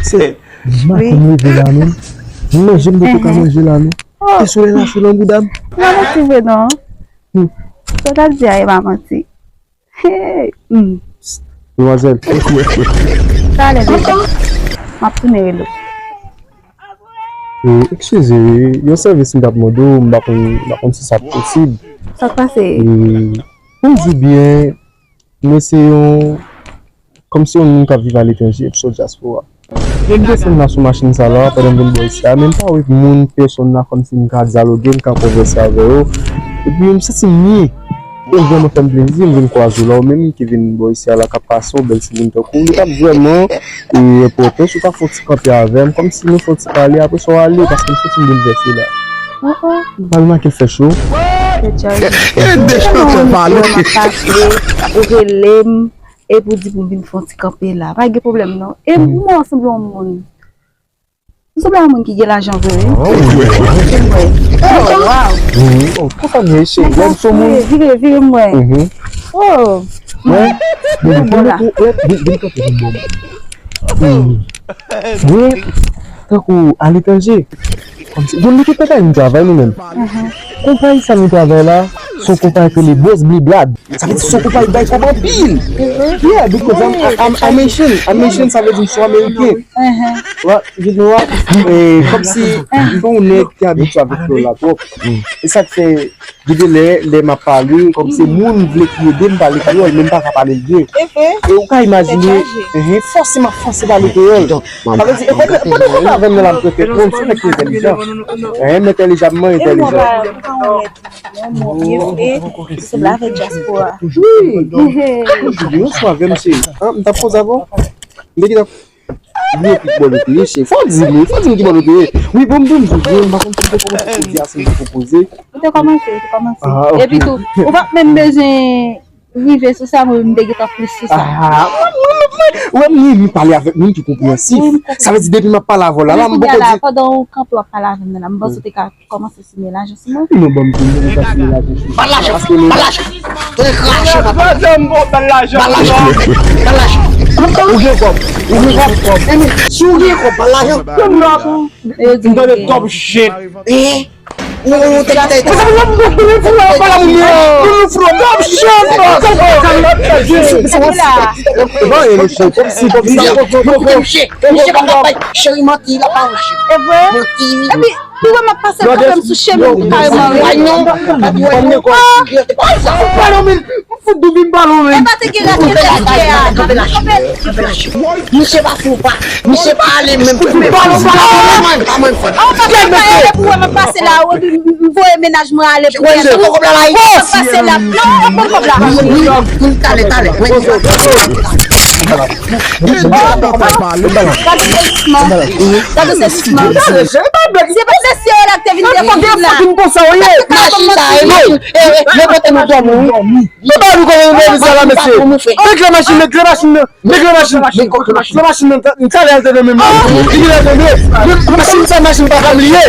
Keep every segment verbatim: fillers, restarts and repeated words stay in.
Se m pa konn leve la menm. M manje m poko ka manje la non. E solèy la cho nan bouda m. Mwen mwen ti vre non. Sa w t ap di a e pa manti. Hey, hmm. Demwazèl. Talè deja. M ap tounen rele w. Eh, eskize wi, yon sèvis m t ap mande w, m pa konn, m pa konn si sa posib. Sa k pase? Eh, pou m di w byen, mwen se yon, kòmsi yon moun k ap viv aletranje, epi sot dyaspora. Men m desann la sou machin sa la, pandan m vin bò isi a, men m pa wè moun, pèsonn la, kòmsi m ka dyaloge, m ka konvèse avè yo. Epi m santi m byen. E vrèman fè m plezi, m vin kwaze w la, ou menm ki vin bò isi a la, k ap pase, yon bèl timoun tankou w, li t ap vrèman, e, enpòtan si w ta fè yon ti kanpe avè m, kòmsi nou fè yon ti pale, apre sa w ale, paske m santi m boulvèse la. Pale m ak fè cho. Ou rele m, epi w di pou m vin fè yon ti kanpe la. Pa gen pwoblèm, non. E mwen sanble yon moun. M sanble a moun ki gen lajan vre, wi. Oh, wow. Oh, konsa m ye, cheri. Lè m sou moun. Vire, vire m wè. Oh. Mwen, mwen, mwen, mwen, mwen, mwen, mwen, tankou aletranje. Kòmsi, bon, nou tout konpayi nou travay nou menm. Konpayi sa nou travay la, se yon konpayi ki rele Boss Bliblad. Sa vle di se yon konpayi ki bay kòb anpil. Yeah, because I'm, I'm, I'm Haitian. I'm Haitian, sa vle di m se yon Ameriken. Right, you know what? Eh, kòmsi, m se yon nèg ki abitye avèk kreyòl la twòp. E sa k fè, gen de lè, lè m ap pale, kòmsi moun vle ki ede m pale kreyòl, men m pa ka pale l byen. E ou ka imajine, eh, fòse m ap fòse pale kreyòl. Sa vle di, e pandan, pandan w avè m nan la, m trete, bon, m se yon nèg ki entèlijan. Eh, m entèlijan, m entèlijan. Yon mò byen fre, ki sanble avèk dyaspora. Wi! Yon jou, yon swa, vè, mesye, an, m t ap koze avè w. M te gentan vin epi bò nou te ye, cheri. Fò w di m, wi, fò w di m ki bò nou te ye. Wi, bon, m di w, m pa konn si m te kòmanse jodi a, si m te konpoze. Ou te kòmanse, ou te kòmanse. Ah, ok. Epi tou, ou pa t menm bezwen rive sou sa, mwen menm m te gentan plis sou sa. Ah, mwen, mwen, mwen, mwen, mwen, mwen pale avèk moun ki konpreyansif. Sa vle di, depi m ap pale avè w la, la, m poko di. Pandan w kanpe w ap pale avè m nan la, m panse w te ka kòmanse simen lajan sou mwen. Non, ban m tou, mwen pa simen lajan sou mwen. Ban lajan, ban lajan. Tande krache, papa. Ban lajan, ban lajan. Ban lajan. Ou gen kòb, ou gen kòb. Si w gen kòb, ban lajan. M tande top shit. Eh? Ou, ou, te, te, te. Sa vle di, m fou la, pale moun yo. M fou la, top shit, bro. Bon, e mesye, kòmsi, kòmsi. Misye, misye pa ka bay cheri manti, la pa wè cheri. E vre? Manti, wi. Epi, Pi wè m ap pase l kanpe m sou chemen m kareman, wi. Ay non, pa di w non. Ah! Ay, sa fout pale w, men. M fout dou vin pale w, men. E pa te gen rèv ki te rive a. Kanpe la, kanpe la. Misye pa fou, pa. Misye pa ale menm. Fout pale w, pale w, pale w. Ah, pa fè pa ale pou wè m ap pase la, wi, m, m voye mennaj mwen ale pou kè m. Ou poko pral Ayiti. M ap pase la. Non, ou poko pral. Wi, wi, wi, talè, talè. Wi, wi. Gade sèvisman. Gade sèvisman. Se pa mesye yo la k te vin defann m la. Machin la, e, e, e, yo pote nou dòmi, wi. Yo ba nou kòb nan biznis la, mesye. Met kle machin, met kle machin nan. Met kle machin. Met kle machin nan. M talè al te nan men m. Li vin al te men. Machin sa, machin pa pa m li ye.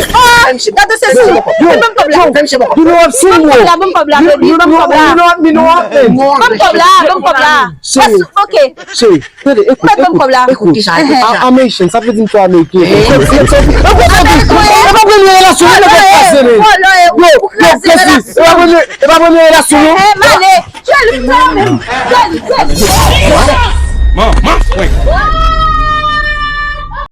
Gade sèvisman. Ban m kòb la. Ban m kòb la, ban m kòb la, baby. Ban m kòb la. Ban m kòb la, ban m kòb la. Cheri. Ok. Cheri, tande, ekout, ekout, ekout. Kisa, ekout kisa? I'm Haitian, sa vle di m se Ameriken. E pa premye relasyon, e pa premye relasyon, e pa premye relasyon. Yo, yo, e pa premye, e pa premye relasyon, non. Manman,